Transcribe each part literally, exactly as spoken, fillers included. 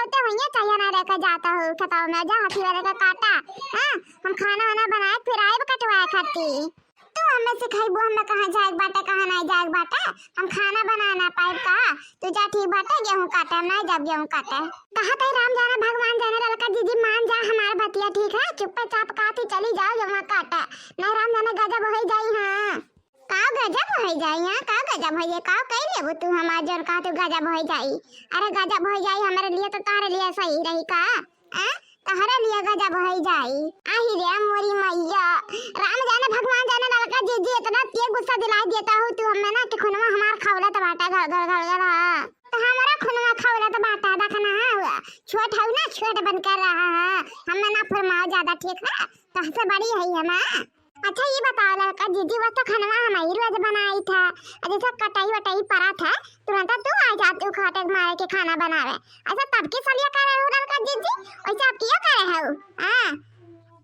तो वहीं चाहिए ना लेके जाता हूँ खेतवा में, जा हाथी वाले का काटा। हाँ, हम खाना वाना बनाए फिर आए कटवाए खाती। तू हमें सिखाइबू हमें कहाँ जाए के बाटे, कहाँ नहीं जाए के बाटे। हम खाना बनाए ना पाइब का? तू जा ठीक बाटे, गेहूँ काटे, हम नहीं जाब गेहूँ काटे। कहा तई राम जाने भगवान जाने, ललका जीजी मान जा हमार बतिया, ठीक है? चुप्पे चाप काटी चली जाओ गेहूँ काटे, नहीं राम जाने गजब हो जाई। हाँ, का गजब हो जाई? हाँ, का गजब हो जाई? का कह लेबू तू हमार जौन कहा तू गजब हो जाई? अरे गजब हो जाई हमारे लिए तो तोहरे लिए सही रही का? आ? तहरे लिए गजब होई जाई। आही रे मोरी मैया, राम जाने भगवान जाने, ललका जीजी इतना तेज गुस्सा दिलाई देता हो तू हमें ना कि खुनवा हमार खौलत बाटा घर घर घर घर। हाँ, तो हमारा खुनवा खौलत बाटा, देखना है हुआ। छोट हऊ ना, छोट बन कर रहा है, हमें ना फरमाओ ज्यादा, ठीक है? तहसे बड़ी है हम। अच्छा ये बताओ ललका जीजी, वो तो खानवा हम ही रोज बनाई था, और जैसे कटाई वटाई पड़ा था, तुरंत तू आ जाती हूँ खाटे मारे के खाना बनावे। अच्छा तब की सलिया करे हो ललका जीजी, वैसे अब किया करे हो? हाँ,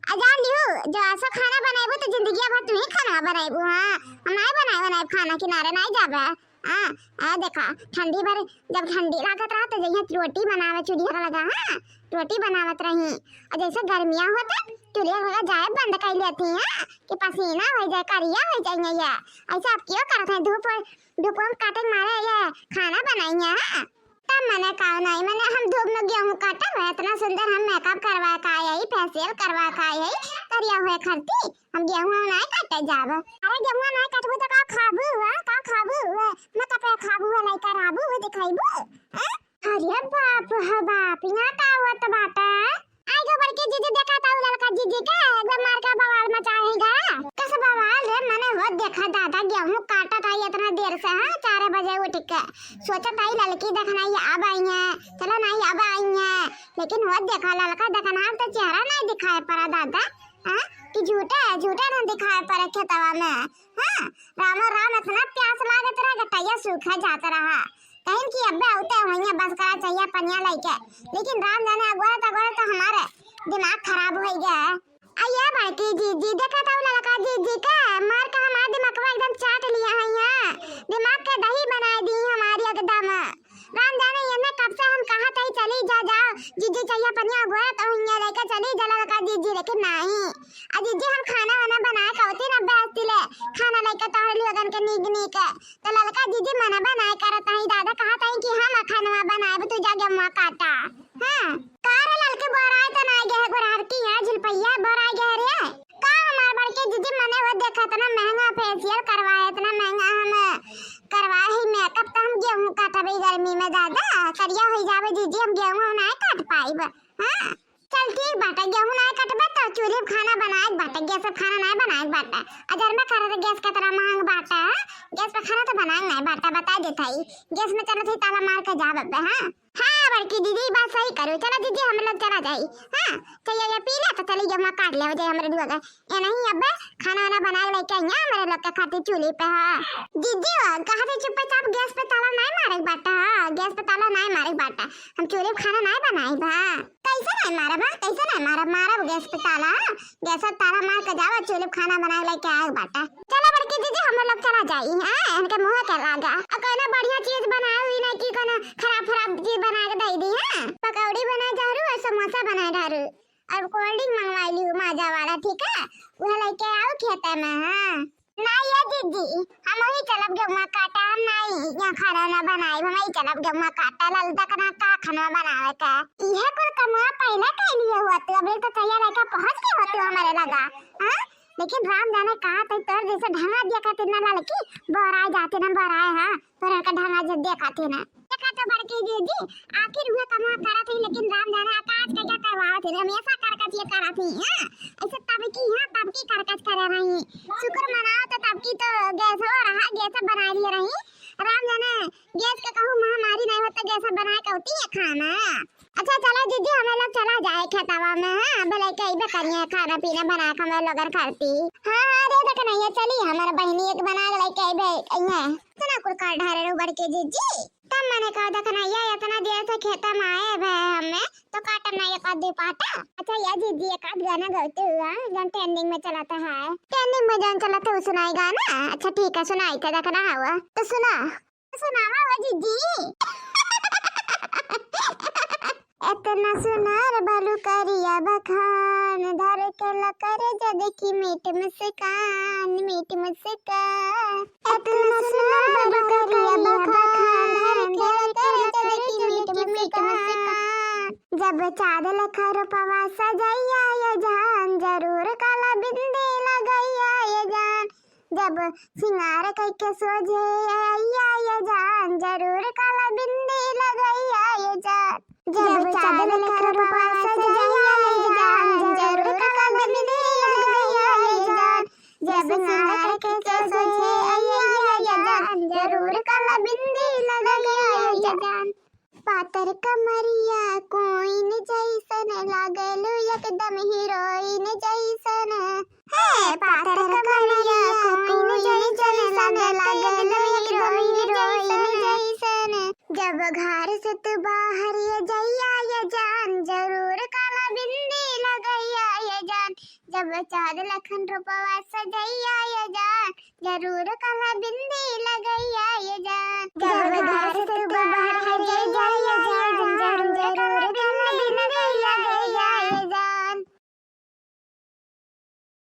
आ जान लियो, जो ऐसा खाना बनाएबू तो जिंदगी भर तू ही खाना बनाएबू। हाँ, हम नहीं बनाए बनाए खाना, किनारे नहीं जाबे। हाँ, आ देखा, ठंडी भर जब ठंडी लागत रहा तो जइया रोटी बनावे चूल्हा लगा, हाँ, रोटी बनावत रही। और जैसे गर्मिया होते चूल्हा लगा जाए बंद कर लेती, हाँ, कि पसीना हो जाए, करिया हो जाए। ये ऐसे आप क्यों करत हैं? धूप, धूप में काटे मारे ये खाना बनाई है, हाँ? तब मने का नहीं, मने हम धूप में गेहूं काटब, इतना सुंदर हम मेकअप करवा का आई, फेशियल करवा का आई, करिया हुए खरती, हम गेहूं नहीं काटे जाब। अरे गेहूं नहीं काटबू तो का खाबू हुआ, का खाबू हुआ? मैं कपड़ा खाबू हुआ, नहीं कराबू हुआ, दिखाईबू? हैं? अरे बाप हो बाप, यहाँ का हुआ तो बाटा? आई गो बड़की जीजी, देखा था उ ललका जीजी के, एकदम मार का बवाल मचाएगा। कस बवाल रे, मने हो देखा दादा गेहूं काटत आई इतना देर से, हाँ, चार बजे उठ के। सोचत आई ललकी देखना ये अब आई है, चलो ना ये अब आई है। लेकिन हो देखा ललका देखना तो चेहरा नहीं दिखाए पड़ा दादा, हाँ, कि झूठे है, झूठे ना दिखाए पड़े खेतवा में। हाँ, रामो राम, इतना प्यास लागत रहा, गटैया सूखा जात रहा। कहीं कि अब्बे आउते होइया बस करा चाहिए पनिया लइके, लेकिन राम जाने अगोरत अगोरत तो हमारे दिमाग खराब हो गया है। आ ये बड़की जीजी, देखा था उ ललका जीजी के, मार के हमार दिमागवा एकदम चाट लिया है यहाँ, दिमाग के दही बनाए दी हमारी एकदम। राम जाने ये ने कब से हम कहा था चली जा, जाओ जीजी चाहिए पनिया अगोरत होइया लेके चली जा ललका जीजी, लेकिन नहीं। आ जीजी हम खाना वाना बनाए कहती ना बेचती ले, खाना लेके तोहरे लोगन के नीक नीक। तो ललका जीजी मना बनाए करत हई, दादा कहत हई कि हम खानवा बनाएब, तू जा गेहूं काटा। हाँ, का रे ललके बोराए तो ना गए गोरहर की है झिलपैया बोराए गए रे। का हमार बड़के जीजी मने वो देखा इतना महंगा फेशियल करवाए, इतना महंगा हम करवाए ही मेकअप, तो हम गेहूं काटबे गर्मी में दादा, करिया हो जाबे जीजी, हम गेहूं नहीं काट पाइब। हाँ, चल ठीक बाटे, गेहूं नाय कटबे तो चूल्हे पे खाना बनाए के बाटे, गैस पे खाना नाय बनाए के बाटे। अजर में करे तो गैस कितना महंग बाटे, हाँ? गैस पे खाना तो बनाए के नाय बाटे, बता देत हई। गैस में चलत हई, ताला मार के जाब अब्बे, हाँ? हाँ, बड़की दीदी, बात सही करू। चलो दीदी, हम लोग चला जाई। हाँ, चलिए, ये पी ले तो चली गेहूं काट ले, हो जाए हमरे दुआ का। ये नहीं अब्बे, खाना वाना बनाए लेके आई हैं हमरे लोग के खातिर चूल्हे पे, हाँ। दीदी, कहा थे चुप्पे चाप गैस पे ताला नाय मारे के बाटे, हाँ? गैस पे ताला नाय मारे के बाटे। हम चूल्हे पे खाना नाय बनाई बा। कैसे नहीं मारब, हाँ? कैसे नहीं मारब? मारब गैस पे ताला, हाँ? गैस पे ताला मार के जाओ, चूल्हे पे खाना बनाए लेके आए बाटा। चलो बड़की दीदी, हम लोग चला जाई, हाँ? इनके मुँह के लागा। और कोनो बढ़िया चीज बनाए हुई नहीं कि कोनो खराब खराब चीज बना के दे दी, हाँ? पकौड़ी बनाए झारू और समोसा बनाए झारू और कोल्ड ड्रिंक मंगवाई ली माजा वाला, ठीक है? वह लेके आओ खेते में, हाँ? ना ये दीदी, हम वही चलब गेहुआ काटा, हम नहीं यहाँ खाना ना बनाई, हम वही चलब गेहुआ काटा, ललदक ना का खाना बनावे का। इहे कुल कमुआ पहले कह लिए हुआ तू, अबे तो चैया लेके पहुँच गए हो तू हमारे लगा, हाँ? लेकिन राम जाने कहा तो तोर जैसे ढंगा दिया खातिर ना ललकी, बोराए जाते ना बोराए, हाँ? तोर का ढंगा जो दिया खातिर ना। देखा तो बड़की दीदी, आखिर हुए कमुआ करत ही, लेकिन राम जाने आकाश का क्या करवावत ही, हमेशा करकत ये करत ही, हाँ? ऐसे तब की, हाँ, तब की करकत करे रही। शुक्र मनाओ तो तब की तो गैस हो रहा, गैस बना लिए रही। राम जाने गैस का कहूँ महामारी नहीं होता, गैस बनाए कहती है खाना। अच्छा चलो जीजी, हमें लोग चला जाए खेतवा में, हाँ, भले कई बे करिए खाना पीना बना के हमें लोगन करती। हाँ, हाँ, दे दे कन्हैया, चली हमारे बहनी एक बना के लेके आई बे, यहाँ। इतना कुल काट ढारे रो बड़के जीजी। तब मैंने कहा, "देख ना, ये इतना देर से खेता में आए हुए हैं हमें, तो काटब ना एक आध दो पाटा।" अच्छा, या जीजी, एक आध गाना गाते हुआ, जौन trending में चलता है। Trending में जौन चलता है, वो सुनाई गाना। अच्छा, ठीक है, सुनाई थे, देख रहा हुआ। तो सुना। सुनावा वो जीजी। एतना सुनार बालू करिया बखान, धर के लकर जद की मीठ मुस्कान, मीठ मुस्कान। एतना सुनार बालू करिया बखान, धर के लकर जद की मीठ मुस्कान। जब चाँद लखा रूपवा सजैया ये जान, जरूर काला बिंदी लगैया ये जान। जब सिंगार कइके सोझे अइया ये जान, जरूर काला बिंदी लगैया ये जान। जब चाँद लखा रूपवा सजैया ये जान, जरूर काला बिंदी लगैया ये जान। जब सिंगार कइके सोझे अइया ये जान, जरूर काला बिंदी लगैया ये जान। पातर कमरिया कोइन जैसन, लागेलू एकदम हीरोइन जैसन। हे पातर कमरिया कोइन जैसन, लागेलू एकदम हीरोइन जैसन। जब घर से तू बाहर ये जइया ये जान, जरूर काला बिंदी लगैया ये जान। जब चाँद लखन रूपवा सजैया ये जान, जरूर काला बिंदी